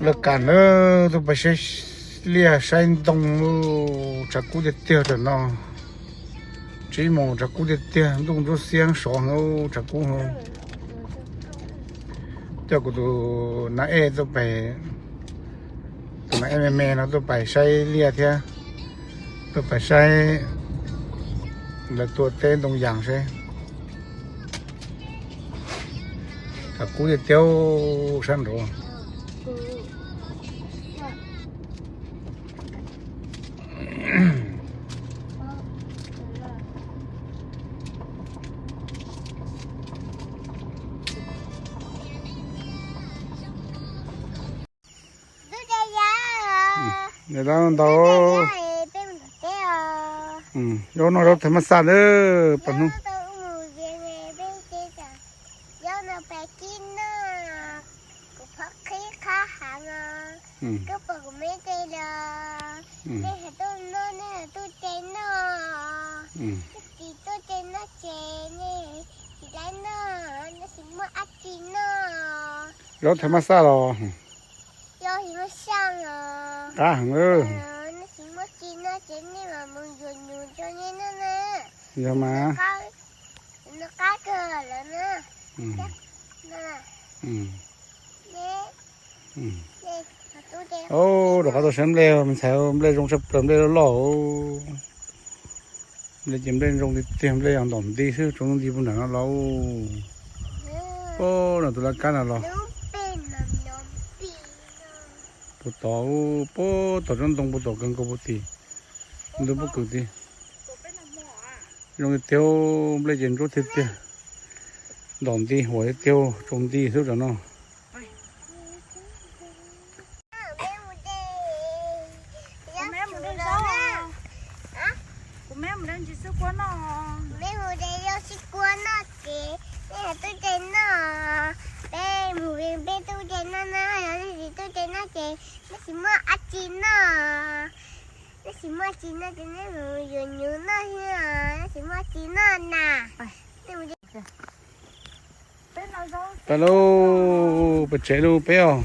Lawv kam na, tuaj pais saib liaj saib ntoo, tshav kub tiag tiag tam no. Tsib moos tshav kub tiag tiag, ntuj ntsuab xiab sov heev, tshav kub heev. Coj kuv tus nas ej tuaj pais, tus nas ej me me no tuaj pais saib liaj thiab tuaj pais saib lawv tua teb ntoo yas seb. Tshav kub tiag tiag sab nraud. Ntau ntau. Zaub no zaub thav mab xaj ntawd pas hnub. Zaub thav mab xaj los qab heev. Yog mas. Rov qab tuaj saib nplej me ntxhais, nplej zoo tshaj plaws, nplej loj loj. Nplej ces nplej zoo tiag tiag, nplej yog ntom nti xwb, tsob nti puag nram no los. Pab no tus laj kab no los. Puag tod, puag tod tsob ntoo puag tod kawg nkaus puag tim. Ntug pob kws tid. Zoo tiag tiag, nplej ces ntsuab tiag tiag. Ntom nti huam tiag tiag, tsaus nti xwb tam no. Peb mus peb tub ces noj na, yog leej txiv tub ces noj ces neb tsis muaj dab tsi noj. Neb tsis muaj dab tsi noj ces neb mus yuav nyuv noj thiab, neb tsis muaj dab tsi noj na. Pais lauj, pais tsev lauj peb os.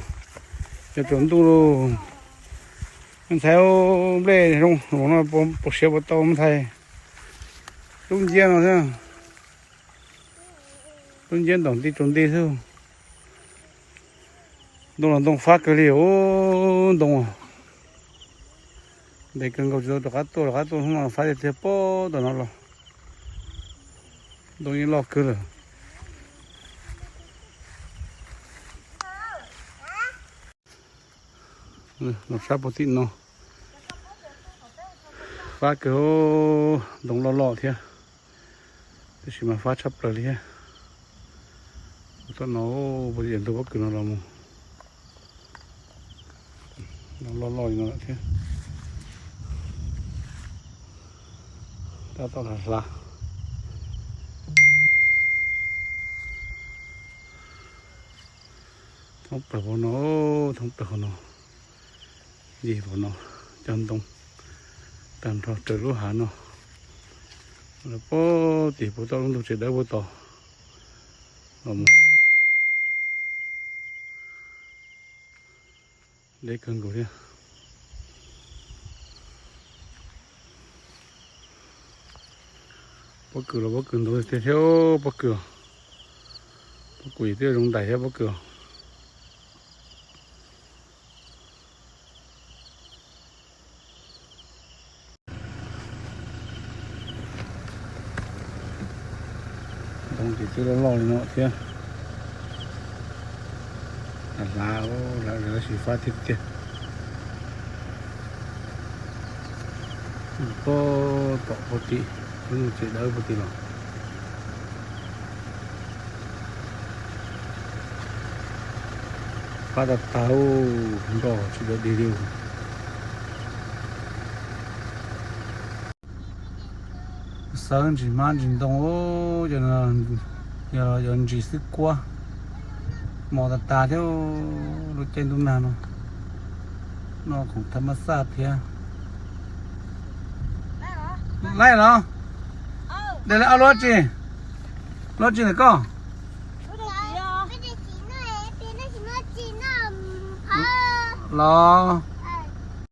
Yuav tsaus ntuj lauj. Me ntxhais, nplej zoo no puas siav puas tau me ntxhais? Lub nciab no thiab. Lub nciab ntom nti tsaus nti xwb. Ntoo los ntoo fab kawg li os, ntoo. Ntev kawg nkaus tsis tau rov qab tuaj, rov qab tuaj hnub no fab tiag tiag, pab tom no los. Ntoo yeej loj kawg lawm. Los sab puag tim no. Fab kawg, ntoo loj loj thiab. Tab sis mas fab tshaj plaws li thiab. Tom no, puag tim ntug pob kws no los mus. Ntoo loj loj li no lawm thiab. Tab tom hlav hlav. Thoob plaws hauv no, thoob plaws hauv no. Ncig hauv no, cov ntoo tag nrho raws lub hav no. Lawv pab tim puag toj lub ntug tsev dawb puag tod los mus. Deb kawg nkaus thiab. Pob kws los pob kws ntau tiag thiab pob kws. Pob kws twb zoo ntais thiab pob kws. Ntoo ces twb loj loj li no thiab. Hlav hlav, tab sis fab tiag tiag. Pab tom puag tim, lub ntug tsev dawb puag tim los. Fab tag tag, nroj tsis dawm dig li. Xawb ntsis hmab ntsis ntoo, yog ntsis xwb kuab. Mos tas tas thiab, lub caij ntuj nag no. Noj khoom thab mab xaj thiab. Laij los? Dej laij ob lub tsi? Lub tsi ntawm koj? los